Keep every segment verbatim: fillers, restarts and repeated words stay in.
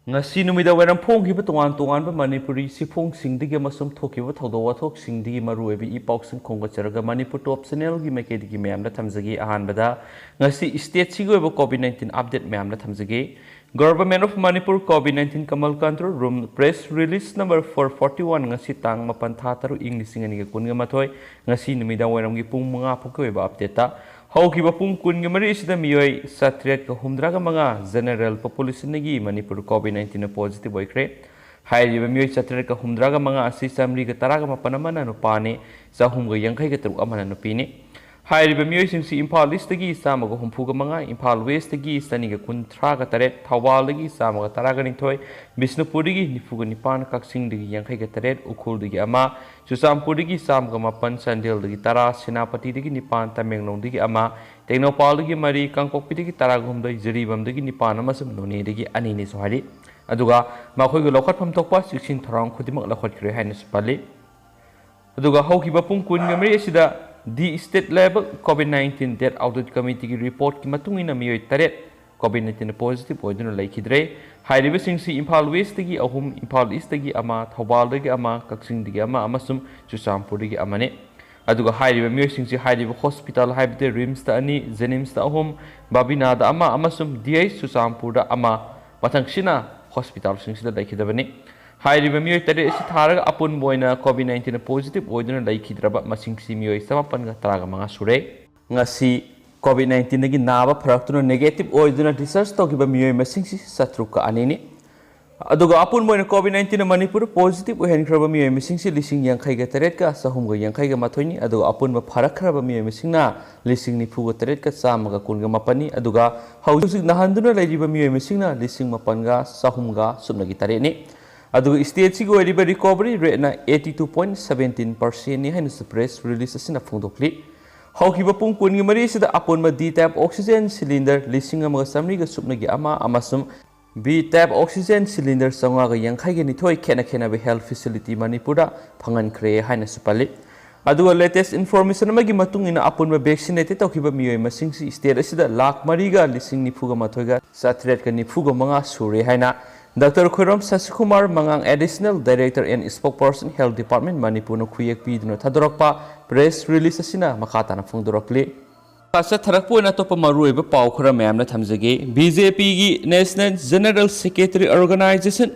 ꯉꯁꯤ ꯅꯨꯃꯤꯗꯥꯡ ꯋꯥꯏꯔꯝ ꯐꯣꯡꯈꯤꯕ ꯇꯣꯉꯥꯟ ꯇꯣꯉꯥꯟꯕ ꯃꯅꯤꯄꯨꯔꯤ ꯁꯤꯐꯣꯡꯁꯤꯡꯗꯒꯤ ꯑꯃꯁꯨꯡ ꯊꯣꯛꯈꯤꯕ ꯊꯧꯗꯣꯛ ꯋꯥꯊꯣꯛꯁꯤꯡꯗꯒꯤ ꯃꯔꯨꯑꯣꯏꯕ ꯏ ꯄꯥꯎꯁꯤꯡ ꯈꯣꯝꯒꯠꯆꯔꯒ ꯃꯅꯤꯄꯨꯔ ꯇꯣꯞ ꯆꯦꯅꯦꯜꯒꯤ ꯃꯥꯏꯀꯩꯗꯒꯤ ꯃꯌꯥꯝꯗ ꯊꯝꯖꯒꯦ꯫ ꯑꯍꯥꯟꯕꯗ ꯉꯁꯤ ꯁ꯭ꯇꯦꯠꯁꯤꯒꯤ ꯑꯣꯏꯕ ꯀꯣꯚꯤꯗ ꯅꯥꯏꯟꯇꯤꯟ ꯑꯞꯗꯦꯠ ꯃꯌꯥꯝꯗ ꯊꯝꯖꯒꯦ꯫ Government of Manipur COVID nineteen Kamal Control Room press release number four forty one, ꯉꯁꯤ ꯇꯥꯡ ꯃꯥꯄꯟ ꯊꯥ ꯇꯔꯨꯛ ꯏꯪ ꯂꯤꯁꯤꯡ ꯑꯅꯤꯒ ꯀꯨꯟꯒ ꯃꯥꯊꯣꯏ, ꯉꯁꯤ ꯅꯨꯃꯤꯗꯥꯡ ꯋꯥꯏꯔꯝꯒꯤ ꯄꯨꯡ ꯃꯉꯥ ꯐꯥꯎꯒꯤ ꯑꯣꯏꯕ ꯑꯞꯗꯦꯠꯇ ꯍꯧꯈꯤꯕ ꯄꯨꯡ ꯀꯨꯟꯒ ꯃꯔꯤ ꯑꯁꯤꯗ ꯃꯤꯑꯣꯏ ꯆꯥꯇ꯭ꯔꯦꯠꯀ ꯍꯨꯝꯗ꯭ꯔꯥꯒ ꯃꯉꯥ general populationꯗꯒꯤ ꯃꯅꯤꯄꯨꯔ ꯀꯣꯚꯤꯗ ꯅꯥꯏꯟꯇꯤꯟꯅ ꯄꯣꯖꯤꯇꯤꯚ ꯑꯣꯏꯈ꯭ꯔꯦ꯫ ꯍꯥꯏꯔꯤꯕ ꯃꯤꯑꯣꯏ ꯆꯥꯇ꯭ꯔꯦꯠꯀ ꯍꯨꯝꯗ꯭ꯔꯥꯒ ꯃꯉꯥ ꯑꯁꯤ ꯆꯥꯃꯔꯤꯒ ꯇꯔꯥꯒ ꯃꯥꯄꯟ ꯑꯃꯅ ꯅꯨꯄꯥꯅꯤ, ꯆꯍꯨꯝꯒ ꯌꯥꯡꯈꯩꯒ ꯇꯔꯨꯛ ꯑꯃꯅ ꯅꯨꯄꯤꯅꯤ꯫ ꯍꯥꯏꯔꯤꯕ ꯃꯤꯑꯣꯏꯁꯤꯡꯁꯤ ꯏꯝꯐꯥꯜ ꯏꯁꯇꯒꯤ ꯆꯥꯝꯃꯒ ꯍꯨꯝꯐꯨꯒ ꯃꯉꯥ, ꯏꯝꯐꯥꯜ ꯋꯦꯁꯇꯒꯤ ꯆꯅꯤꯒ ꯀꯨꯟꯊ꯭ꯔꯥꯒ ꯇꯔꯦꯠ, ꯊꯧꯕꯥꯜꯗꯒꯤ ꯆꯥꯝꯃꯒ ꯇꯔꯥꯒ ꯅꯤꯊꯣꯏ, ꯕꯤꯁꯅꯨꯄꯨꯔꯗꯒꯤ ꯅꯤꯐꯨꯒ ꯅꯤꯄꯥꯟ, ꯀꯛꯆꯤꯡꯗꯒꯤ ꯌꯥꯡꯈꯩꯒ ꯇꯔꯦꯠ, ꯎꯈ꯭ꯔꯨꯜꯗꯒꯤ ꯑꯃ, ꯆꯨꯔꯆꯥꯟꯄꯨꯔꯗꯒꯤ ꯆꯥꯝꯃꯒ ꯃꯥꯄꯟ, ꯆꯥꯟꯗꯦꯜꯗꯒꯤ ꯇꯔꯥ, ꯁꯦꯅꯥꯄꯇꯤꯗꯒꯤ ꯅꯤꯄꯥꯟ, ꯇꯃꯦꯡꯂꯣꯡꯗꯒꯤ ꯑꯃ, ꯇꯦꯡꯅꯧꯄꯥꯜꯗꯒꯤ ꯃꯔꯤ, ꯀꯥꯡꯄꯣꯛꯄꯤꯗꯒꯤ ꯇꯔꯥꯒ ꯍꯨꯝꯗꯣꯏ, ꯖꯤꯔꯤꯕꯥꯝꯗꯒꯤ ꯅꯤꯄꯥꯟ ꯑꯃꯁꯨꯡ ꯅꯣꯅꯦꯗꯒꯤ ꯑꯅꯤꯅꯤꯁꯨ ꯍꯥꯏꯔꯤ꯫ ꯑꯗꯨꯒ ꯃꯈꯣꯏꯒꯤ ꯂꯧꯈꯠꯐꯝ ꯊꯣꯛꯄ ꯆꯦꯛꯁꯤꯟ ꯊꯧꯔꯥꯡ ꯈꯨꯗꯤꯡꯃꯛ ꯂꯧꯈꯠꯈ꯭ꯔꯦ ꯍꯥꯏꯅꯁꯨ ꯄꯜꯂꯤ꯫ ꯑꯗꯨꯒ ꯍꯧꯈꯤꯕ ꯄꯨꯡ ꯀꯨꯟꯒ ꯃꯔꯤ ꯑꯁꯤꯗ the state level COVID nineteen death audit committeeꯒꯤ ꯔꯤꯄꯣꯔꯠꯀꯤ ꯃꯇꯨꯡ ꯏꯟꯅ ꯃꯤꯑꯣꯏ ꯇꯔꯦꯠ ꯀꯣꯚꯤꯗ ꯅꯥꯏꯟꯇꯤꯟ ꯄꯣꯖꯤꯇꯤꯚ ꯑꯣꯏꯗꯨꯅ ꯂꯩꯈꯤꯗ꯭ꯔꯦ꯫ ꯍꯥꯏꯔꯤꯕꯁꯤꯡꯁꯤ ꯏꯝꯐꯥꯜ ꯋꯦꯁꯇꯒꯤ ꯑꯍꯨꯝ, ꯏꯝꯐꯥꯜ ꯏꯁꯇꯒꯤ ꯑꯃ, ꯊꯧꯕꯥꯜꯗꯒꯤ ꯑꯃ, ꯀꯛꯆꯤꯡꯗꯒꯤ ꯑꯃ ꯑꯃꯁꯨꯡ ꯆꯨꯔꯆꯥꯟꯄꯨꯔꯗꯒꯤ ꯑꯃꯅꯤ꯫ ꯑꯗꯨꯒ ꯍꯥꯏꯔꯤꯕ ꯃꯤꯑꯣꯏꯁꯤꯡꯁꯤ ꯍꯥꯏꯔꯤꯕ ꯍꯣꯁꯄꯤꯇꯥꯜ, ꯍꯥꯏꯕꯗꯤ ꯔꯤꯝꯁꯇ ꯑꯅꯤ, ꯖꯦꯅꯤꯝꯁꯇ ꯑꯍꯨꯝ, ꯕꯥꯕꯤꯅꯥꯗ ꯑꯃ ꯑꯃꯁꯨꯡ ꯗꯤ ꯑꯩꯆ ꯆꯨꯔꯆꯥꯟꯄꯨꯔꯗ ꯑꯃ, ꯃꯊꯪꯁꯤꯅ ꯍꯣꯁꯄꯤꯇꯥꯜꯁꯤꯡꯁꯤꯗ ꯂꯩꯈꯤꯗꯕꯅꯤ꯫ ꯍꯥꯏꯔꯤꯕ ꯃꯤꯑꯣꯏ ꯇꯔꯦꯠ ꯑꯁꯤ ꯊꯥꯔꯒ ꯑꯄꯨꯟꯕ ꯑꯣꯏꯅ ꯀꯣꯚꯤꯗ ꯅꯥꯏꯟꯇꯤꯟ ꯄꯣꯖꯤꯇꯤꯚ ꯑꯣꯏꯗꯨꯅ ꯂꯩꯈꯤꯗ꯭ꯔꯕ ꯃꯁꯤꯡꯁꯤ ꯃꯤꯑꯣꯏ ꯆꯃꯥꯄꯟꯒ ꯇꯔꯥꯒ ꯃꯉꯥ ꯁꯨꯔꯦ꯫ ꯉꯁꯤ ꯀꯣꯚꯤꯗ ꯅꯥꯏꯟꯇꯤꯟꯗꯒꯤ ꯅꯥꯕ ꯐꯔꯛꯇꯨꯅ ꯅꯦꯒꯦꯇꯤꯚ ꯑꯣꯏꯗꯨꯅ ꯗꯤꯁꯆꯥꯔꯖ ꯇꯧꯈꯤꯕ ꯃꯤꯑꯣꯏ ꯃꯁꯤꯡꯁꯤ ꯆꯥꯇ꯭ꯔꯨꯛꯀ ꯑꯅꯤꯅꯤ꯫ ꯑꯗꯨꯒ ꯑꯄꯨꯟꯕ ꯑꯣꯏꯅ ꯀꯣꯚꯤꯗ ꯅꯥꯏꯟꯇꯤꯟꯅ ꯃꯅꯤꯄꯨꯔꯗ ꯄꯣꯖꯤꯇꯤꯚ ꯑꯣꯏꯍꯟꯈ꯭ꯔꯕ ꯃꯤꯑꯣꯏ ꯃꯁꯤꯡꯁꯤ ꯂꯤꯁꯤꯡ ꯌꯥꯡꯈꯩꯒ ꯇꯔꯦꯠꯀ ꯆꯍꯨꯝꯒ ꯌꯥꯡꯈꯩꯒ ꯃꯥꯊꯣꯏꯅꯤ꯫ ꯑꯗꯨꯒ ꯑꯄꯨꯟꯕ ꯐꯔꯛꯈ꯭ꯔꯕ ꯃꯤꯑꯣꯏ ꯃꯁꯤꯡꯅ ꯂꯤꯁꯤꯡ ꯅꯤꯐꯨꯒ ꯇꯔꯦꯠꯀ ꯆꯥꯝꯃꯒ ꯀꯨꯟꯒ ꯃꯥꯄꯟꯅꯤ꯫ ꯑꯗꯨꯒ ꯍꯧꯖꯤꯛ ꯍꯧꯖꯤꯛ ꯅꯥꯍꯟꯗꯨꯅ ꯂꯩꯔꯤꯕ ꯃꯤꯑꯣꯏ ꯃꯁꯤꯡꯅ ꯂꯤꯁꯤꯡ ꯃꯥꯄꯟꯒ ꯆꯍꯨꯝꯒ ꯁꯨꯞꯅꯒꯤ ꯇꯔꯦꯠꯅꯤ꯫ ꯑꯗꯨꯒ ꯁ꯭ꯇꯦꯠꯁꯤꯒꯤ ꯑꯣꯏꯔꯤꯕ ꯔꯤꯀꯣꯚꯔꯤ ꯔꯦꯠꯅ eighty two point seventeen percentꯅꯤ ꯍꯥꯏꯅꯁꯨ ꯄ꯭ꯔꯦꯁ ꯔꯤꯂꯤꯖ ꯑꯁꯤꯅ ꯐꯣꯡꯗꯣꯛꯂꯤ꯫ ꯍꯧꯈꯤꯕ ꯄꯨꯡ ꯀꯨꯟꯒꯤ ꯃꯔꯤ ꯑꯁꯤꯗ ꯑꯄꯨꯟꯕ ꯗꯤ ꯇꯥꯏꯞ ꯑꯣꯛꯁꯤꯖꯦꯟ ꯁꯤꯂꯤꯟꯗꯔ ꯂꯤꯁꯤꯡ ꯑꯃꯒ ꯆꯥꯃꯔꯤꯒ ꯁꯨꯞꯅꯒꯤ ꯑꯃ ꯑꯃꯁꯨꯡ ꯕꯤ ꯇꯥꯏꯞ ꯑꯣꯛꯁꯤꯖꯦꯟ ꯁꯤꯂꯤꯟꯗꯔ ꯆꯥꯝꯃꯉꯥꯒ ꯌꯥꯡꯈꯩꯒ ꯅꯤꯊꯣꯏ ꯈꯦꯠꯅ ꯈꯦꯠꯅꯕ ꯍꯦꯜꯊ ꯐꯦꯁꯤꯂꯤꯇꯤ ꯃꯅꯤꯄꯨꯔꯗ ꯐꯪꯍꯟꯈ꯭ꯔꯦ ꯍꯥꯏꯅꯁꯨ ꯄꯜꯂꯤ꯫ ꯑꯗꯨꯒ latest information ꯑꯃꯒꯤ ꯃꯇꯨꯡ ꯏꯟꯅ ꯑꯄꯨꯟꯕ vaccinated ꯇꯧꯈꯤꯕ ꯃꯤꯑꯣꯏ ꯃꯁꯤꯡꯁꯤ state ꯑꯁꯤꯗ ꯂꯥꯈ ꯃꯔꯤꯒ ꯂꯤꯁꯤꯡ ꯅꯤꯐꯨꯒ ꯃꯥꯊꯣꯏꯒ ꯆꯥꯇ꯭ꯔꯦꯠꯀ ꯅꯤꯐꯨꯒ ꯃꯉꯥ ꯁꯨꯔꯦ ꯍꯥꯏꯅ doctor Khoirom ꯁꯁꯤꯀꯨꯃꯥꯔ ꯃꯉꯥꯡ, Additional Director and Spokesperson, Health Department, ꯃꯅꯤꯄꯨꯔꯅ ꯈꯨꯌꯦꯛ ꯄꯤꯗꯨꯅ ꯊꯥꯗꯣꯔꯛꯄ press release ꯑꯁꯤꯅ ꯃꯈꯥ ꯇꯥꯅ ꯐꯣꯡꯗꯣꯔꯛꯂꯤ꯫ ꯆꯠꯊꯔꯛꯄ ꯑꯣꯏꯅ ꯑꯇꯣꯞꯄ ꯃꯔꯨꯑꯣꯏꯕ ꯄꯥꯎ ꯈꯔ ꯃꯌꯥꯝꯅ ꯊꯝꯖꯒꯦ꯫ ꯕꯤ ꯖꯦ ꯄꯤꯒꯤ National General Secretary Organization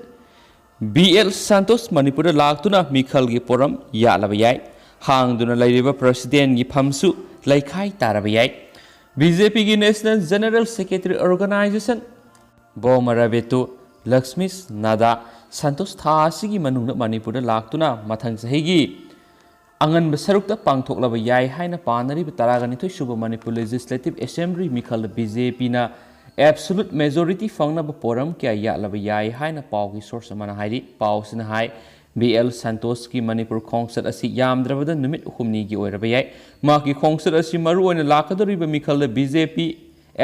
B L Santosh ꯃꯅꯤꯄꯨꯔꯗ ꯂꯥꯛꯇꯨꯅ ꯃꯤꯈꯜꯒꯤ ꯄꯣꯔꯝ ꯌꯥꯠꯂꯕ ꯌꯥꯏ꯫ ꯍꯥꯡꯗꯨꯅ ꯂꯩꯔꯤꯕ ꯄ꯭ꯔꯁꯤꯗꯦꯟꯒꯤ ꯐꯝꯁꯨ ꯂꯩꯈꯥꯏ ꯇꯥꯔꯕ ꯌꯥꯏ꯫ ꯕꯤ ꯖꯦ ꯄꯤꯒꯤ National General Secretary Organization ꯕꯣꯃꯔꯥꯕꯦꯇꯨ ꯂꯛꯁꯃꯤꯁ ꯅꯥꯗꯥ ꯁꯟꯇꯣꯁ ꯊꯥ ꯑꯁꯤꯒꯤ ꯃꯅꯨꯡꯗ ꯃꯅꯤꯄꯨꯔꯗ ꯂꯥꯛꯇꯨꯅ ꯃꯊꯪ ꯆꯍꯤꯒꯤ ꯑꯉꯟꯕ ꯁꯔꯨꯛꯇ ꯄꯥꯡꯊꯣꯛꯂꯕ ꯌꯥꯏ ꯍꯥꯏꯅ ꯄꯥꯅꯔꯤꯕ ꯇꯔꯥꯒ ꯅꯤꯊꯣꯏ ꯁꯨꯕ ꯃꯅꯤꯄꯨꯔ Legislative Assembly ꯃꯤꯈꯜꯗ ꯕꯤ ꯖꯦ ꯄꯤꯅ absolute majority ꯐꯪꯅꯕ ꯄꯣꯔꯝ ꯀꯌꯥ ꯌꯥꯠꯂꯕ ꯌꯥꯏ ꯍꯥꯏꯅ ꯄꯥꯎꯒꯤ source ꯑꯃꯅ ꯍꯥꯏꯔꯤ꯫ ꯄꯥꯎꯁꯤꯅ ꯍꯥꯏ, ꯕꯤ ꯑꯦꯜ ꯁꯟꯇꯣꯁꯀꯤ ꯃꯅꯤꯄꯨꯔ ꯈꯣꯡꯆꯠ ꯑꯁꯤ ꯌꯥꯝꯗ꯭ꯔꯕꯗ ꯅꯨꯃꯤꯠ ꯍꯨꯝꯅꯤꯒꯤ ꯑꯣꯏꯔꯕ ꯌꯥꯏ꯫ ꯃꯍꯥꯛꯀꯤ ꯈꯣꯡꯆꯠ ꯑꯁꯤ ꯃꯔꯨꯑꯣꯏꯅ ꯂꯥꯛꯀꯗꯧꯔꯤꯕ ꯃꯤꯈꯜꯗ ꯕꯤ ꯖꯦ ꯄꯤ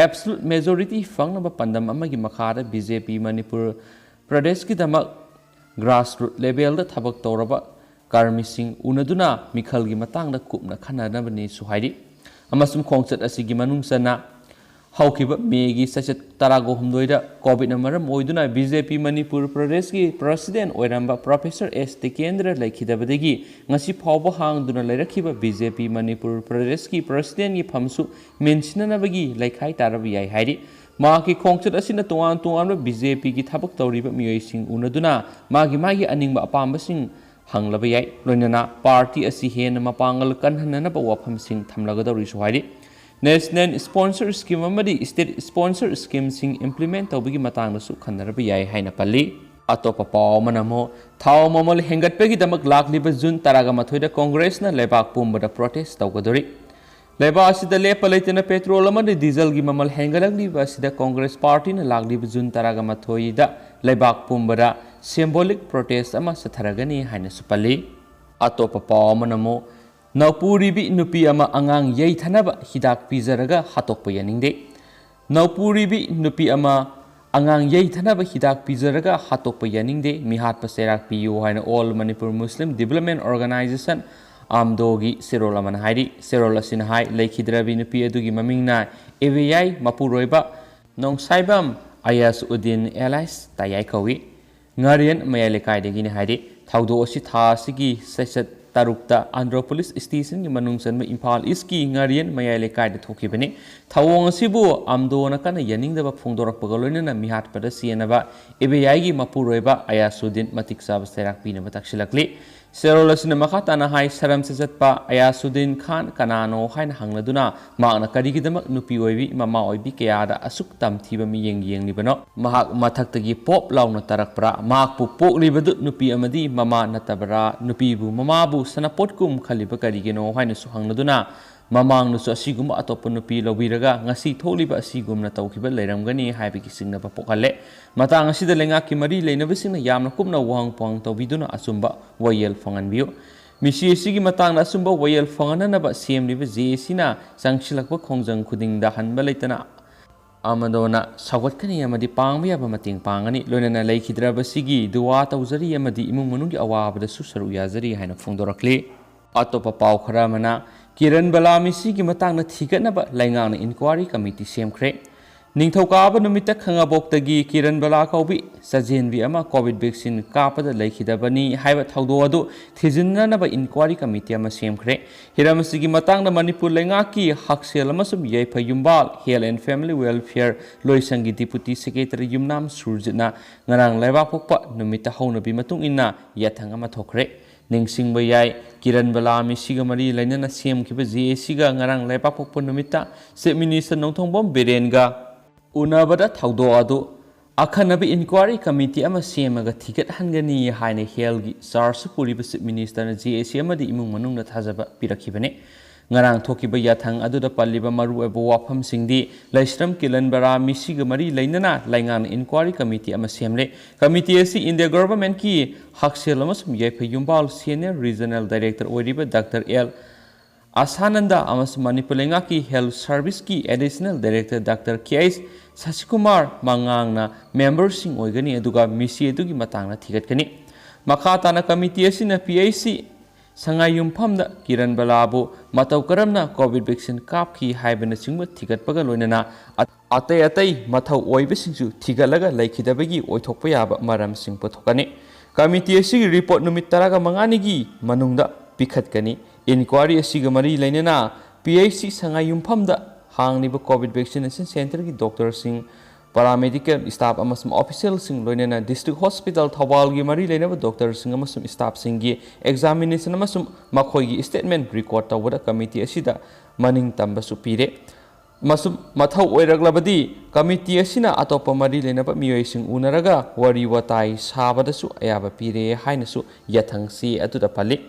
absolute majority ꯐꯪꯅꯕ ꯄꯥꯟꯗꯝ ꯑꯃꯒꯤ ꯃꯈꯥꯗ ꯕꯤ ꯖꯦ ꯄꯤ ꯃꯅꯤꯄꯨꯔ ꯄ꯭ꯔꯗꯦꯁꯀꯤꯗꯃꯛ grassroot levelꯗ ꯊꯕꯛ ꯇꯧꯔꯕ ꯀꯔꯃꯤꯁꯤꯡ ꯎꯅꯗꯨꯅ ꯃꯤꯈꯜꯒꯤ ꯃꯇꯥꯡꯗ ꯀꯨꯞꯅ ꯈꯟꯅꯅꯕꯅꯤꯁꯨ ꯍꯥꯏꯔꯤ꯫ ꯑꯃꯁꯨꯡ ꯈꯣꯡꯆꯠ ꯑꯁꯤꯒꯤ ꯃꯅꯨꯡ ꯆꯟꯅ ꯍꯧꯈꯤꯕ ꯃꯦꯒꯤ ꯆꯩꯆꯠ ꯇꯔꯥꯒ ꯍꯨꯝꯗꯣꯏꯗ ꯀꯣꯚꯤꯗꯅ ꯃꯔꯝ ꯑꯣꯏꯗꯨꯅ ꯕꯤ ꯖꯦ ꯄꯤ ꯃꯅꯤꯄꯨꯔ ꯄ꯭ꯔꯗꯦꯁꯀꯤ ꯄ꯭ꯔꯁꯤꯗꯦꯟ ꯑꯣꯏꯔꯝꯕ ꯄ꯭ꯔꯣꯐꯦꯁꯔ ꯑꯦꯁ ꯇꯤꯀꯦꯟꯗ꯭ꯔ ꯂꯩꯈꯤꯗꯕꯗꯒꯤ ꯉꯁꯤ ꯐꯥꯎꯕ ꯍꯥꯡꯗꯨꯅ ꯂꯩꯔꯛꯈꯤꯕ ꯕꯤ ꯖꯦ ꯄꯤ ꯃꯅꯤꯄꯨꯔ ꯄ꯭ꯔꯗꯦꯁꯀꯤ ꯄ꯭ꯔꯁꯤꯗꯦꯟꯒꯤ ꯐꯝꯁꯨ ꯃꯦꯟꯁꯤꯟꯅꯅꯕꯒꯤ ꯂꯩꯈꯥꯏ ꯇꯥꯔꯕ ꯌꯥꯏ ꯍꯥꯏꯔꯤ꯫ ꯃꯍꯥꯛꯀꯤ ꯈꯣꯡꯆꯠ ꯑꯁꯤꯅ ꯇꯣꯉꯥꯟ ꯇꯣꯉꯥꯟꯕ ꯕꯤ ꯖꯦ ꯄꯤꯒꯤ ꯊꯕꯛ ꯇꯧꯔꯤꯕ ꯃꯤꯑꯣꯏꯁꯤꯡ ꯎꯅꯗꯨꯅ ꯃꯥꯒꯤ ꯃꯥꯒꯤ ꯑꯅꯤꯡꯕ ꯑꯄꯥꯝꯕꯁꯤꯡ ꯍꯪꯂꯕ ꯌꯥꯏ꯫ ꯂꯣꯏꯅꯅ ꯄꯥꯔꯇꯤ ꯑꯁꯤ ꯍꯦꯟꯅ ꯃꯄꯥꯡꯒꯜ ꯀꯟꯍꯟꯅꯅꯕ ꯋꯥꯐꯝꯁꯤꯡ ꯊꯝꯂꯒꯗꯧꯔꯤꯁꯨ ꯍꯥꯏꯔꯤ꯫ National Sponsor Scheme ꯑꯃꯗꯤ State Sponsor Schemeꯁꯤꯡ implement ꯇꯧꯕꯒꯤ ꯃꯇꯥꯡꯗꯁꯨ ꯈꯟꯅꯔꯕ ꯌꯥꯏ ꯍꯥꯏꯅ ꯄꯜꯂꯤ꯫ ꯑꯇꯣꯞꯄ ꯄꯥꯎ ꯑꯃꯅ ꯑꯃꯨꯛ ꯊꯥꯎ ꯃꯃꯜ ꯍꯦꯟꯒꯠꯄꯒꯤꯗꯃꯛ ꯂꯥꯛꯂꯤꯕ ꯖꯨꯟ ꯇꯔꯥꯒ ꯃꯥꯊꯣꯏꯗ ꯀꯣꯡꯒ꯭ꯔꯦꯁꯅ ꯂꯩꯕꯥꯛ ꯄꯨꯝꯕꯗ protest ꯇꯧꯒꯗꯧꯔꯤ꯫ ꯂꯩꯕꯥꯛ ꯑꯁꯤꯗ ꯂꯦꯞꯄ ꯂꯩꯇꯅ ꯄꯦꯇ꯭ꯔꯣꯜ ꯑꯃꯗꯤ ꯗꯤꯖꯜꯒꯤ ꯃꯃꯜ ꯍꯦꯟꯒꯠꯂꯛꯂꯤꯕ ꯑꯁꯤꯗ ꯀꯣꯡꯒ꯭ꯔꯦꯁ ꯄꯥꯔꯇꯤꯅ ꯂꯥꯛꯂꯤꯕ ꯖꯨꯟ ꯇꯔꯥꯒ ꯃꯥꯊꯣꯏꯗ ꯂꯩꯕꯥꯛ ꯄꯨꯝꯕꯗ symbolic protest ꯑꯃ ꯆꯠꯊꯔꯒꯅꯤ ꯍꯥꯏꯅꯁꯨ ꯄꯜꯂꯤ꯫ ꯑꯇꯣꯞꯄ ꯄꯥꯎ ꯑꯃꯅ ꯑꯃꯨꯛ ꯅꯥꯎꯄꯨꯔꯤꯕꯤ ꯅꯨꯄꯤ ꯑꯃ ꯑꯉꯥꯡ ꯌꯩꯊꯅꯕ ꯍꯤꯗꯥꯛ ꯄꯤꯖꯔꯒ ꯍꯥꯠꯇꯣꯛꯄ ꯌꯥꯅꯤꯡꯗꯦ꯫ ꯅꯥꯎꯄꯨꯔꯤꯕꯤ ꯅꯨꯄꯤ ꯑꯃ ꯑꯉꯥꯡ ꯌꯩꯊꯅꯕ ꯍꯤꯗꯥꯛ ꯄꯤꯖꯔꯒ ꯍꯥꯠꯇꯣꯛꯄ ꯌꯥꯅꯤꯡꯗꯦ, ꯃꯤꯍꯥꯠꯄ ꯆꯩꯔꯥꯛ ꯄꯤꯌꯨ ꯍꯥꯏꯅ All Manipur Muslim Development Organisation, ꯑꯥꯝꯗꯣꯒꯤ ꯆꯦꯔꯣꯜ ꯑꯃꯅ ꯍꯥꯏꯔꯤ꯫ ꯆꯦꯔꯣꯜ ꯑꯁꯤꯅ ꯍꯥꯏ, ꯂꯩꯈꯤꯗ꯭ꯔꯕꯤ ꯅꯨꯄꯤ ꯑꯗꯨꯒꯤ ꯃꯃꯤꯡꯅ ꯑꯦ ꯕꯤ ꯑꯥꯏ ꯃꯄꯨꯔꯣꯏꯕ ꯅꯣꯡꯁꯥꯏꯕꯝ ꯑꯌꯥꯁ ꯎꯗꯤꯟ ꯑꯦꯂꯥꯏꯁ ꯇꯌꯥꯏ ꯀꯧꯏ꯫ ꯉꯥꯔꯤꯌꯟ ꯃꯌꯥꯏ ꯂꯩꯀꯥꯏꯗꯒꯤꯅꯤ ꯍꯥꯏꯔꯤ꯫ ꯊꯧꯗꯣꯛ ꯑꯁꯤ ꯊꯥ ꯑꯁꯤꯒꯤ ꯆꯩꯆꯠ ꯇꯔꯨꯛꯇ ꯑꯟꯗ꯭ꯔꯣ ꯄꯨꯂꯤꯁ ꯁ꯭ꯇꯦꯁꯟꯒꯤ ꯃꯅꯨꯡ ꯆꯟꯕ ꯏꯝꯐꯥꯜ ꯏꯁꯀꯤ ꯉꯥꯔꯤꯌꯟ ꯃꯌꯥꯏ ꯂꯩꯀꯥꯏꯗ ꯊꯣꯛꯈꯤꯕꯅꯤ꯫ ꯊꯧꯑꯣꯡ ꯑꯁꯤꯕꯨ ꯑꯝꯗꯣꯅ ꯀꯟꯅ ꯌꯥꯅꯤꯡꯗꯕ ꯐꯣꯡꯗꯣꯔꯛꯄꯒ ꯂꯣꯏꯅꯅ ꯃꯤꯍꯥꯠꯄꯗ ꯆꯦꯟꯅꯕ ꯑꯦ ꯕꯤ ꯑꯥꯏꯒꯤ ꯃꯄꯨꯔꯣꯏꯕ ꯑꯌꯥꯁꯨꯗꯤꯟ ꯃꯇꯤꯛ ꯆꯥꯕ ꯆꯩꯔꯥꯛ ꯄꯤꯅꯕ ꯇꯛꯁꯤꯜꯂꯛꯂꯤ꯫ ꯆꯦꯔꯣꯜ ꯑꯁꯤꯅ ꯃꯈꯥ ꯇꯥꯅ ꯍꯥꯏ, ꯁꯔꯝꯁ ꯆꯠꯄ ꯑꯌꯥꯁꯨꯗꯤꯟ ꯈꯥꯟ ꯀꯅꯥꯅꯣ ꯍꯥꯏꯅ ꯍꯪꯂꯗꯨꯅ ꯃꯍꯥꯛꯅ ꯀꯔꯤꯒꯤꯗꯃꯛ ꯅꯨꯄꯤ ꯑꯣꯏꯕꯤ ꯃꯃꯥ ꯑꯣꯏꯕꯤ ꯀꯌꯥꯗ ꯑꯁꯨꯛ ꯇꯝꯊꯤꯕ ꯃꯤꯠꯌꯦꯡ ꯌꯦꯡꯂꯤꯕꯅꯣ? ꯃꯍꯥꯛ ꯃꯊꯛꯇꯒꯤ ꯄꯣꯞ ꯂꯥꯎꯅ ꯇꯥꯔꯛꯄ꯭ꯔꯥ? ꯃꯍꯥꯛꯄꯨ ꯄꯣꯛꯂꯤꯕꯗꯨ ꯅꯨꯄꯤ ꯑꯃꯗꯤ ꯃꯃꯥ ꯅꯠꯇꯕ꯭ꯔꯥ? ꯅꯨꯄꯤꯕꯨ ꯃꯃꯥꯕꯨ ꯁꯅꯥꯄꯣꯠꯀꯨꯝ ꯈꯜꯂꯤꯕ ꯀꯔꯤꯒꯤꯅꯣ ꯍꯥꯏꯅꯁꯨ ꯍꯪꯂꯗꯨꯅ ꯃꯃꯥꯡꯗꯁꯨ ꯑꯁꯤꯒꯨꯝꯕ ꯑꯇꯣꯞꯄ ꯅꯨꯄꯤ ꯂꯧꯕꯤꯔꯒ ꯉꯁꯤ ꯊꯣꯛꯂꯤꯕ ꯑꯁꯤꯒꯨꯝꯅ ꯇꯧꯈꯤꯕ ꯂꯩꯔꯝꯒꯅꯤ ꯍꯥꯏꯕꯒꯤ ꯆꯤꯡꯅꯕ ꯄꯣꯛꯍꯜꯂꯦ꯫ ꯃꯇꯥꯡ ꯑꯁꯤꯗ ꯂꯩꯉꯥꯛꯀꯤ ꯃꯔꯤ ꯂꯩꯅꯕꯁꯤꯡꯅ ꯌꯥꯝꯅ ꯀꯨꯞꯅ ꯋꯥꯍꯪ ꯄꯥꯎꯍꯪ ꯇꯧꯕꯤꯗꯨꯅ ꯑꯆꯨꯝꯕ ꯋꯥꯌꯦꯜ ꯐꯪꯍꯟꯕꯤꯌꯨ꯫ ꯃꯤꯁꯤ ꯑꯁꯤꯒꯤ ꯃꯇꯥꯡꯗ ꯑꯆꯨꯝꯕ ꯋꯥꯌꯦꯜ ꯐꯪꯍꯟꯅꯅꯕ ꯁꯦꯝꯂꯤꯕ ꯖꯦ ꯑꯦ ꯁꯤꯅ ꯆꯪꯁꯤꯜꯂꯛꯄ ꯈꯣꯡꯖꯪ ꯈꯨꯗꯤꯡꯗ ꯍꯟꯕ ꯂꯩꯇꯅ ꯑꯃꯗꯣꯅ ꯁꯧꯒꯠꯀꯅꯤ ꯑꯃꯗꯤ ꯄꯥꯡꯕ ꯌꯥꯕ ꯃꯇꯦꯡ ꯄꯥꯡꯒꯅꯤ꯫ ꯂꯣꯏꯅꯅ ꯂꯩꯈꯤꯗ꯭ꯔꯕꯁꯤꯒꯤ ꯗꯨꯋꯥ ꯇꯧꯖꯔꯤ ꯑꯃꯗꯤ ꯏꯃꯨꯡ ꯃꯅꯨꯡꯒꯤ ꯑꯋꯥꯕꯗꯁꯨ ꯁꯔꯨꯛ ꯌꯥꯖꯔꯤ ꯍꯥꯏꯅ ꯐꯣꯡꯗꯣꯔꯛꯂꯤ꯫ ꯑꯇꯣꯞꯄ ꯄꯥꯎ ꯈꯔ ꯑꯃꯅ, ꯀꯤꯔꯟ ꯕꯂꯥ ꯃꯤꯁꯤꯒꯤ ꯃꯇꯥꯡꯗ ꯊꯤꯒꯠꯅꯕ ꯂꯩꯉꯥꯛꯅ ꯏꯟꯀ꯭ꯋꯥꯔꯤ ꯀꯃꯤꯇꯤ ꯁꯦꯝꯈ꯭ꯔꯦ꯫ ꯅꯤꯡꯊꯧꯀꯥꯕ ꯅꯨꯃꯤꯠꯇ ꯈꯥꯉꯕꯣꯛꯇꯒꯤ ꯀꯤꯔꯟ ꯕꯂꯥ ꯀꯧꯕꯤ ꯆꯥꯖꯦꯟꯕꯤ ꯑꯃ ꯀꯣꯚꯤꯗ ꯚꯦꯛꯁꯤꯟ ꯀꯥꯞꯄꯗ ꯂꯩꯈꯤꯗꯕꯅꯤ ꯍꯥꯏꯕ ꯊꯧꯗꯣꯛ ꯑꯗꯨ ꯊꯤꯖꯤꯟꯅꯅꯕ ꯏꯟꯀ꯭ꯋꯥꯔꯤ ꯀꯃꯤꯇꯤ ꯑꯃ ꯁꯦꯝꯈ꯭ꯔꯦ꯫ ꯍꯤꯔꯝ ꯑꯁꯤꯒꯤ ꯃꯇꯥꯡꯗ ꯃꯅꯤꯄꯨꯔ ꯂꯩꯉꯥꯛꯀꯤ ꯍꯛꯁꯦꯜ ꯑꯃꯁꯨꯡ ꯌꯥꯏꯐ ꯌꯨꯝꯕꯥꯜ, Health and Family Welfare, ꯂꯣꯏꯁꯪꯒꯤ ꯗꯤꯄꯨꯇꯤ ꯁꯦꯀ꯭ꯔꯦꯇꯔꯤ ꯌꯨꯝꯅꯥꯝ ꯁꯨꯔꯖꯤꯠꯅ ꯉꯔꯥꯡ ꯂꯩꯕꯥꯛꯄꯣꯛꯄ ꯅꯨꯃꯤꯠꯇ ꯍꯧꯅꯕꯤ ꯃꯇꯨꯡ ꯏꯟꯅ ꯌꯥꯊꯪ ꯑꯃ ꯊꯣꯛꯈ꯭ꯔꯦ꯫ ꯅꯤꯡꯁꯤꯡꯕ ꯌꯥꯏ, ꯀꯤꯔꯟ ꯕꯂꯥ ꯃꯤꯁꯤꯒ ꯃꯔꯤ ꯂꯩꯅꯅ ꯁꯦꯝꯈꯤꯕ ꯖꯦ ꯑꯦ ꯁꯤꯒ ꯉꯔꯥꯡ ꯂꯩꯕꯥꯛꯄꯣꯛꯄ ꯅꯨꯃꯤꯠꯇ ꯆꯤꯐ ꯃꯤꯅꯤꯁꯇꯔ ꯅꯣꯡꯊꯣꯡꯕꯝ ꯕꯤꯔꯦꯟꯒ ꯎꯅꯕꯗ ꯊꯧꯗꯣꯛ ꯑꯗꯨ ꯑꯈꯟꯅꯕ ꯏꯟꯀ꯭ꯋꯥꯔꯤ ꯀꯃꯤꯇꯤ ꯑꯃ ꯁꯦꯝꯃꯒ ꯊꯤꯒꯠꯍꯟꯒꯅꯤ ꯍꯥꯏꯅ ꯍꯦꯜꯒꯤ ꯆꯥꯔꯖꯁꯨ ꯄꯨꯔꯤꯕ ꯆꯤꯐ ꯃꯤꯅꯤꯁꯇꯔꯅ ꯖꯦ ꯑꯦ ꯁꯤ ꯑꯃꯗꯤ ꯏꯃꯨꯡ ꯃꯅꯨꯡꯗ ꯊꯥꯖꯕ ꯄꯤꯔꯛꯈꯤꯕꯅꯤ꯫ ꯉꯔꯥꯡ ꯊꯣꯛꯈꯤꯕ ꯌꯥꯊꯪ ꯑꯗꯨꯗ ꯄꯜꯂꯤꯕ ꯃꯔꯨꯑꯣꯏꯕ ꯋꯥꯐꯝꯁꯤꯡꯗꯤ ꯂꯩꯁ꯭ꯔꯝ ꯀꯤꯔꯟ ꯕꯂꯥ ꯃꯤꯁꯤꯒ ꯃꯔꯤ ꯂꯩꯅꯅ ꯂꯩꯉꯥꯛꯅ ꯏꯟꯀ꯭ꯋꯥꯔꯤ ꯀꯃꯤꯇꯤ ꯑꯃ ꯁꯦꯝꯂꯦ꯫ ꯀꯃꯤꯇꯤ ꯑꯁꯤ ꯏꯟꯗꯤꯌꯥ ꯒꯚꯔꯟꯃꯦꯟꯠꯀꯤ ꯍꯛꯁꯦꯜ ꯑꯃꯁꯨꯡ ꯌꯥꯏꯐ ꯌꯨꯝꯕꯥꯜ ꯁꯦꯅꯤꯌꯔ ꯔꯤꯖꯅꯦꯜ ꯗꯥꯏꯔꯦꯛꯇꯔ ꯑꯣꯏꯔꯤꯕ ꯗꯥꯛꯇꯔ ꯑꯦꯜ ꯑꯁꯥꯅꯟꯗ ꯑꯃꯁꯨꯡ ꯃꯅꯤꯄꯨꯔ ꯂꯩꯉꯥꯛꯀꯤ ꯍꯦꯜꯊ ꯁꯔꯚꯤꯁꯀꯤ ꯑꯦꯗꯤꯁꯅꯦꯜ ꯗꯥꯏꯔꯦꯛꯇꯔ ꯗꯥꯛꯇꯔ ꯀꯦ ꯑꯩꯆ ꯁꯁꯤꯀꯨꯃꯥꯔ ꯃꯉꯥꯡꯅ ꯃꯦꯝꯕꯔꯁꯤꯡ ꯑꯣꯏꯒꯅꯤ, ꯑꯗꯨꯒ ꯃꯤꯁꯤ ꯑꯗꯨꯒꯤ ꯃꯇꯥꯡꯗ ꯊꯤꯒꯠꯀꯅꯤ꯫ ꯃꯈꯥ ꯇꯥꯅ ꯀꯃꯤꯇꯤ ꯑꯁꯤꯅ ꯄꯤ ꯑꯩꯆ ꯁꯤ ꯁꯉꯥꯏ ꯌꯨꯝꯐꯝꯗ ꯀꯤꯔꯟ ꯕꯂꯥꯕꯨ ꯃꯇꯧ ꯀꯔꯝꯅ ꯀꯣꯚꯤꯗ ꯚꯦꯛꯁꯤꯟ ꯀꯥꯞꯈꯤ ꯍꯥꯏꯕꯅꯆꯤꯡꯕ ꯊꯤꯒꯠꯄꯒ ꯂꯣꯏꯅꯅ ꯑ-, ꯑꯇꯩ ꯑꯇꯩ ꯃꯊꯧ ꯑꯣꯏꯕꯁꯤꯡꯁꯨ ꯊꯤꯒꯠꯂꯒ ꯂꯩꯈꯤꯗꯕꯒꯤ ꯑꯣꯏꯊꯣꯛꯄ ꯌꯥꯕ ꯃꯔꯝꯁꯤꯡ ꯄꯨꯊꯣꯛꯀꯅꯤ꯫ ꯀꯃꯤꯇꯤ ꯑꯁꯤꯒꯤ ꯔꯤꯄꯣꯔꯠ ꯅꯨꯃꯤꯠ ꯇꯔꯥꯃꯉꯥꯅꯤꯒꯤ ꯃꯅꯨꯡꯗ ꯄꯤꯈꯠꯀꯅꯤ꯫ ꯏꯟꯀ꯭ꯋꯥꯔꯤ ꯑꯁꯤꯒ ꯃꯔꯤ ꯂꯩꯅꯅ ꯄꯤ ꯑꯩꯆ ꯁꯤ ꯁꯉꯥꯏ ꯌꯨꯝꯐꯝꯗ ꯍꯥꯡꯂꯤꯕ ꯀꯣꯚꯤꯗ ꯚꯦꯛꯁꯤꯅꯦꯁꯟ ꯁꯦꯟꯇꯔꯒꯤ ꯗꯣꯛꯇꯔꯁꯤꯡ, ꯄꯦꯔꯥꯃꯦꯗꯤꯀꯦꯜ ꯁ꯭ꯇꯥꯐ ꯑꯃꯁꯨꯡ ꯑꯣꯐꯤꯁꯤꯌꯦꯜꯁꯤꯡ, ꯂꯣꯏꯅꯅ ꯗꯤꯁꯇ꯭ꯔꯤꯛ ꯍꯣꯁꯄꯤꯇꯥꯜ ꯊꯧꯕꯥꯜꯒꯤ ꯃꯔꯤ ꯂꯩꯅꯕ ꯗꯣꯛꯇꯔꯁꯤꯡ ꯑꯃꯁꯨꯡ ꯁ꯭ꯇꯥꯐꯁꯤꯡꯒꯤ ꯑꯦꯛꯖꯥꯃꯤꯅꯦꯁꯟ ꯑꯃꯁꯨꯡ ꯃꯈꯣꯏꯒꯤ ꯁ꯭ꯇꯦꯠꯃꯦꯟ ꯔꯦꯀꯣꯔꯗ ꯇꯧꯕꯗ ꯀꯃꯤꯇꯤ ꯑꯁꯤꯗ ꯃꯅꯤꯡ ꯇꯝꯕꯁꯨ ꯄꯤꯔꯦ꯫ ꯑꯃꯁꯨꯡ ꯃꯊꯧ ꯑꯣꯏꯔꯛꯂꯕꯗꯤ ꯀꯃꯤꯇꯤ ꯑꯁꯤꯅ ꯑꯇꯣꯞꯄ ꯃꯔꯤ ꯂꯩꯅꯕ ꯃꯤꯑꯣꯏꯁꯤꯡ ꯎꯅꯔꯒ ꯋꯥꯔꯤ ꯋꯥꯇꯥꯏ ꯁꯥꯕꯗꯁꯨ ꯑꯌꯥꯕ ꯄꯤꯔꯦ ꯍꯥꯏꯅꯁꯨ ꯌꯥꯊꯪꯁꯤ ꯑꯗꯨꯗ ꯄꯜꯂꯤ꯫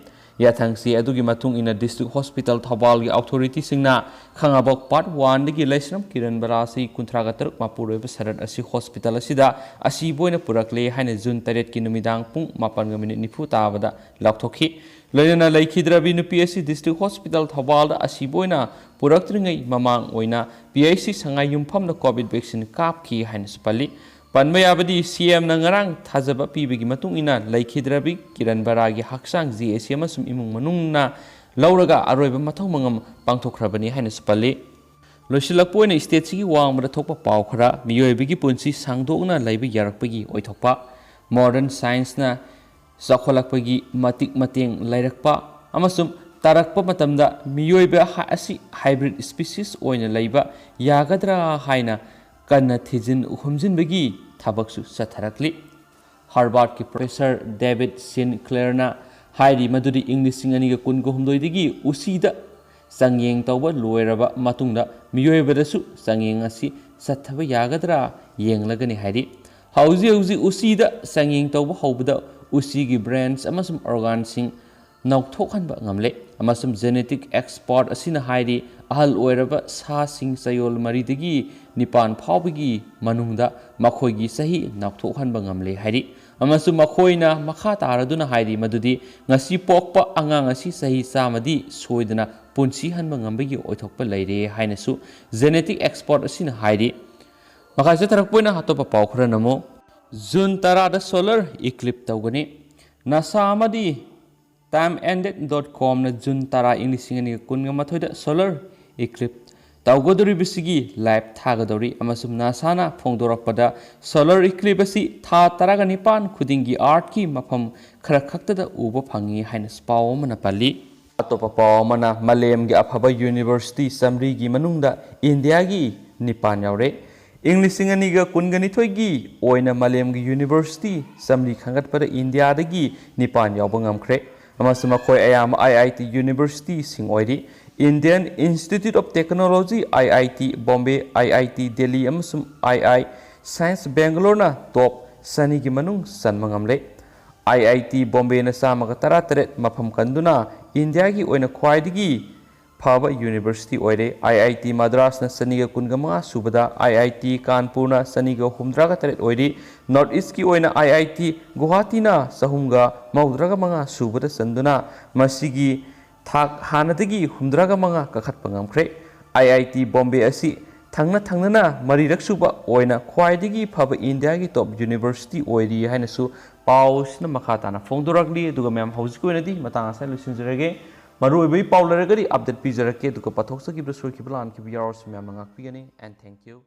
ꯌꯥꯊꯪꯁꯤ ꯑꯗꯨꯒꯤ ꯃꯇꯨꯡ ꯏꯟꯅ ꯗꯤꯁꯇ꯭ꯔꯤꯛ ꯍꯣꯁꯄꯤꯇꯥꯜ ꯊꯧꯕꯥꯜꯒꯤ ꯑꯣꯊꯣꯔꯤꯇꯤꯁꯤꯡꯅ ꯈꯥꯉꯕꯣꯛ ꯄꯥꯔꯠ ꯋꯥꯟꯗꯒꯤ ꯂꯩꯁ꯭ꯔꯝ ꯀꯤꯔꯟ ꯕꯂꯥ ꯆꯍꯤ ꯀꯨꯟꯊ꯭ꯔꯥꯒ ꯇꯔꯨꯛ ꯃꯄꯨꯔꯣꯏꯕ ꯁꯔꯠ ꯑꯁꯤ ꯍꯣꯁꯄꯤꯇꯥꯜ ꯑꯁꯤꯗ ꯑꯁꯤꯕ ꯑꯣꯏꯅ ꯄꯨꯔꯛꯂꯦ ꯍꯥꯏꯅ ꯖꯨꯟ ꯇꯔꯦꯠꯀꯤ ꯅꯨꯃꯤꯗꯥꯡ ꯄꯨꯡ ꯃꯥꯄꯟꯒ ꯃꯤꯅꯤꯠ ꯅꯤꯐꯨ ꯇꯥꯕꯗ ꯂꯥꯎꯊꯣꯛꯈꯤ꯫ ꯂꯣꯏꯅꯅ ꯂꯩꯈꯤꯗ꯭ꯔꯕꯤ ꯅꯨꯄꯤ ꯑꯁꯤ ꯗꯤꯁꯇ꯭ꯔꯤꯛ ꯍꯣꯁꯄꯤꯇꯥꯜ ꯊꯧꯕꯥꯜꯗ ꯑꯁꯤꯕ ꯑꯣꯏꯅ ꯄꯨꯔꯛꯇ꯭ꯔꯤꯉꯩ ꯃꯃꯥꯡ ꯑꯣꯏꯅ ꯄꯤ ꯑꯩꯆ ꯁꯤ ꯁꯉꯥꯏ ꯌꯨꯝꯐꯝꯗ ꯀꯣꯚꯤꯗ ꯚꯦꯛꯁꯤꯟ ꯀꯥꯞꯈꯤ ꯍꯥꯏꯅꯁꯨ ꯄꯜꯂꯤ꯫ ꯄꯟꯕ ꯌꯥꯕꯗꯤ, ꯁꯤ ꯑꯦꯝꯅ ꯉꯔꯥꯡ ꯊꯥꯖꯕ ꯄꯤꯕꯒꯤ ꯃꯇꯨꯡ ꯏꯟꯅ ꯂꯩꯈꯤꯗ꯭ꯔꯕꯤ ꯀꯤꯔꯟ ꯕꯔꯥꯒꯤ ꯍꯛꯆꯥꯡ ꯖꯤ ꯑꯦ ꯁꯤ ꯑꯃꯁꯨꯡ ꯏꯃꯨꯡ ꯃꯅꯨꯡꯅ ꯂꯧꯔꯒ ꯑꯔꯣꯏꯕ ꯃꯊꯧ ꯃꯉꯝ ꯄꯥꯡꯊꯣꯛꯈ꯭ꯔꯕꯅꯤ ꯍꯥꯏꯅꯁꯨ ꯄꯜꯂꯤ꯫ ꯂꯣꯏꯁꯤꯜꯂꯛꯄ ꯑꯣꯏꯅ ꯁ꯭ꯇꯦꯠꯁꯤꯒꯤ ꯋꯥꯡꯃꯗ ꯊꯣꯛꯄ ꯄꯥꯎ ꯈꯔ: ꯃꯤꯑꯣꯏꯕꯒꯤ ꯄꯨꯟꯁꯤ ꯁꯥꯡꯗꯣꯛꯅ ꯂꯩꯕ ꯌꯥꯔꯛꯄꯒꯤ ꯑꯣꯏꯊꯣꯛꯄ, ꯃꯣꯗꯔꯟ ꯁꯥꯏꯟꯁꯅ ꯆꯥꯎꯈꯠꯂꯛꯄꯒꯤ ꯃꯇꯤꯛ ꯃꯇꯦꯡ ꯂꯩꯔꯛꯄ ꯑꯃꯁꯨꯡ ꯇꯥꯔꯛꯄ ꯃꯇꯝꯗ ꯃꯤꯑꯣꯏꯕ ꯍꯥ-, ꯑꯁꯤ ꯍꯥꯏꯕ꯭ꯔꯤꯗ ꯁ꯭ꯄꯤꯁꯤꯁ ꯑꯣꯏꯅ ꯂꯩꯕ ꯌꯥꯒꯗ꯭ꯔꯥ ꯍꯥꯏꯅ ꯀꯟꯅ ꯊꯤꯖꯤꯟ ꯍꯨꯝꯖꯤꯟꯕꯒꯤ ꯊꯕꯛꯁꯨ ꯆꯠꯊꯔꯛꯂꯤ꯫ ꯍꯥꯔꯕꯥꯔꯗꯀꯤ ꯄ꯭ꯔꯣꯐꯦꯁꯔ ꯗꯦꯕꯤꯗ ꯁꯤꯟꯀ꯭ꯂꯦꯌꯔꯅ ꯍꯥꯏꯔꯤ ꯃꯗꯨꯗꯤ ꯏꯪ ꯂꯤꯁꯤꯡ ꯑꯅꯤꯒ ꯀꯨꯟꯒ ꯍꯨꯝꯗꯣꯏꯗꯒꯤ ꯎꯆꯤꯗ ꯆꯥꯡꯌꯦꯡ ꯇꯧꯕ ꯂꯣꯏꯔꯕ ꯃꯇꯨꯡꯗ ꯃꯤꯑꯣꯏꯕꯗꯁꯨ ꯆꯥꯡꯌꯦꯡ ꯑꯁꯤ ꯆꯠꯊꯕ ꯌꯥꯒꯗ꯭ꯔꯥ ꯌꯦꯡꯂꯒꯅꯤ ꯍꯥꯏꯔꯤ꯫ ꯍꯧꯖꯤꯛ ꯍꯧꯖꯤꯛ ꯎꯆꯤꯗ ꯆꯥꯡꯌꯦꯡ ꯇꯧꯕ ꯍꯧꯕꯗ ꯎꯆꯤꯒꯤ ꯕ꯭ꯔꯦꯟꯁ ꯑꯃꯁꯨꯡ ꯑꯣꯔꯒꯥꯟꯁꯤꯡ ꯅꯧꯊꯣꯛꯍꯟꯕ ꯉꯝꯂꯦ, ꯑꯃꯁꯨꯡ ꯖꯦꯅꯦꯇꯤꯛ ꯑꯦꯛꯁꯄꯔꯠ ꯑꯁꯤꯅ ꯍꯥꯏꯔꯤ, ꯑꯍꯜ ꯑꯣꯏꯔꯕ ꯁꯥꯁꯤꯡ ꯆꯌꯣꯜ ꯃꯔꯤꯗꯒꯤ ꯅꯤꯄꯥꯟ ꯐꯥꯎꯕꯒꯤ ꯃꯅꯨꯡꯗ ꯃꯈꯣꯏꯒꯤ ꯆꯍꯤ ꯅꯧꯊꯣꯛꯍꯟꯕ ꯉꯝꯂꯦ ꯍꯥꯏꯔꯤ꯫ ꯑꯃꯁꯨꯡ ꯃꯈꯣꯏꯅ ꯃꯈꯥ ꯇꯥꯔꯗꯨꯅ ꯍꯥꯏꯔꯤ ꯃꯗꯨꯗꯤ ꯉꯁꯤ ꯄꯣꯛꯄ ꯑꯉꯥꯡ ꯑꯁꯤ ꯆꯍꯤ ꯆꯥꯝꯃꯗꯤ ꯁꯣꯏꯗꯅ ꯄꯨꯟꯁꯤꯍꯟꯕ ꯉꯝꯕꯒꯤ ꯑꯣꯏꯊꯣꯛꯄ ꯂꯩꯔꯦ ꯍꯥꯏꯅꯁꯨ ꯖꯦꯅꯦꯇꯤꯛ ꯑꯦꯛꯁꯄꯔꯠ ꯑꯁꯤꯅ ꯍꯥꯏꯔꯤ꯫ ꯃꯈꯥ ꯆꯠꯊꯔꯛꯄ ꯑꯣꯏꯅ ꯑꯇꯣꯞꯄ ꯄꯥꯎ ꯈꯔꯅ ꯑꯃꯨꯛ, ꯖꯨꯟ ꯇꯔꯥꯗ ꯁꯣꯂꯔ ꯏꯀ꯭ꯂꯤꯞ ꯇꯧꯒꯅꯤ꯫ ꯅꯥꯁꯥ ꯑꯃꯗꯤ Time Ended dot com ꯅ June ꯇꯔꯥ, ꯏꯪ ꯂꯤꯁꯤꯡ ꯑꯅꯤꯒ ꯀꯨꯟꯒ ꯃꯥꯊꯣꯏꯗ solar eclipse ꯇꯧꯒꯗꯧꯔꯤꯕꯁꯤꯒꯤ live ꯊꯥꯒꯗꯧꯔꯤ, ꯑꯃꯁꯨꯡ ꯅꯥꯁꯥꯅ ꯐꯣꯡꯗꯣꯔꯛꯄꯗ solar eclipse ꯑꯁꯤ ꯊꯥ ꯇꯔꯥꯒ ꯅꯤꯄꯥꯟ ꯈꯨꯗꯤꯡꯒꯤ Earth ꯀꯤ ꯃꯐꯝ ꯈꯔ ꯈꯛꯇꯗ ꯎꯕ ꯐꯪꯏ ꯍꯥꯏꯅꯁꯨ ꯄꯥꯎ ꯑꯃꯅ ꯄꯜꯂꯤ꯫ ꯑꯇꯣꯞꯄ ꯄꯥꯎ ꯑꯃꯅ ꯃꯥꯂꯦꯝꯒꯤ ꯑꯐꯕ university ꯆꯥꯃꯔꯤꯒꯤ ꯃꯅꯨꯡꯗ ꯏꯟꯗꯤꯌꯥꯒꯤ ꯅꯤꯄꯥꯟ ꯌꯥꯎꯔꯦ꯫ ꯏꯪ ꯂꯤꯁꯤꯡ ꯑꯅꯤꯒ ꯀꯨꯟꯒ ꯅꯤꯊꯣꯏꯒꯤ ꯑꯣꯏꯅ ꯃꯥꯂꯦꯝꯒꯤ university ꯆꯥꯃꯔꯤ ꯈꯟꯒꯠꯄꯗ ꯏꯟꯗꯤꯌꯥꯗꯒꯤ ꯅꯤꯄꯥꯟ ꯌꯥꯎꯕ ꯉꯝꯈ꯭ꯔꯦ꯫ ꯑꯃꯁꯨꯡ ꯃꯈꯣꯏ ꯑꯌꯥꯝꯕ I I T university ꯁꯤꯡ ꯑꯣꯏꯔꯤ꯫ Indian Institute of Technology, I I T Bombay, I I T Delhi, ꯑꯃꯁꯨꯡ I I Science Bangalore ꯅ top ꯆꯅꯤꯒꯤ ꯃꯅꯨꯡ ꯆꯟꯕ ꯉꯝꯂꯦ꯫ I I T Bombay ꯅ ꯆꯥꯝꯃꯒ ꯇꯔꯥꯇꯔꯦꯠ ꯃꯐꯝ ꯀꯟꯗꯨꯅ ꯏꯟꯗꯤꯌꯥꯒꯤ ꯑꯣꯏꯅ ꯈ꯭ꯋꯥꯏꯗꯒꯤ ꯐꯕ university ꯑꯣꯏꯔꯦ꯫ I I T Madras ꯅ ꯆꯅꯤꯒ ꯀꯨꯟꯒ ꯃꯉꯥ ꯁꯨꯕꯗ, I I T Kanpur ꯅ ꯆꯅꯤꯒ ꯍꯨꯝꯗ꯭ꯔꯥꯒ ꯇꯔꯦꯠ ꯑꯣꯏꯔꯤ꯫ North East ꯀꯤ ꯑꯣꯏꯅ I I T Guwahati ꯅ ꯆꯍꯨꯝꯒ ꯃꯧꯗ꯭ꯔꯥꯒ ꯃꯉꯥ ꯁꯨꯕꯗ ꯆꯟꯗꯨꯅ ꯃꯁꯤꯒꯤ ꯊꯥꯛ ꯍꯥꯟꯅꯗꯒꯤ ꯍꯨꯝꯗ꯭ꯔꯥꯒ ꯃꯉꯥ ꯀꯥꯈꯠꯄ ꯉꯝꯈ꯭ꯔꯦ꯫ I I T Bombay ꯑꯁꯤ ꯊꯪꯅ ꯊꯪꯅꯅ ꯃꯔꯤꯔꯛ ꯁꯨꯕ ꯑꯣꯏꯅ ꯈ꯭ꯋꯥꯏꯗꯒꯤ ꯐꯕ ꯏꯟꯗꯤꯌꯥꯒꯤ top university ꯑꯣꯏꯔꯤ ꯍꯥꯏꯅꯁꯨ ꯄꯥꯎꯁꯤꯅ ꯃꯈꯥ ꯇꯥꯅ ꯐꯣꯡꯗꯣꯔꯛꯂꯤ꯫ ꯑꯗꯨꯒ ꯃꯌꯥꯝ, ꯍꯧꯖꯤꯛꯀꯤ ꯑꯣꯏꯅꯗꯤ ꯃꯇꯥꯡ ꯑꯁꯤꯗ ꯂꯣꯏꯁꯤꯟꯖꯔꯒꯦ꯫ ꯃꯔꯨꯑꯣꯏꯕ ꯄꯥꯎ ꯂꯩꯔꯒꯗꯤ update ꯄꯤꯖꯔꯛꯀꯦ꯫ ꯑꯗꯨꯒ ꯄꯥꯊꯣꯛꯆꯈꯤꯕꯗ ꯁꯣꯏꯈꯤꯕ ꯂꯥꯟꯈꯤꯕ ꯌꯥꯎꯔꯁꯨ ꯃꯌꯥꯝꯅ ꯉꯥꯛꯄꯤꯒꯅꯤ꯫ And thank you꯫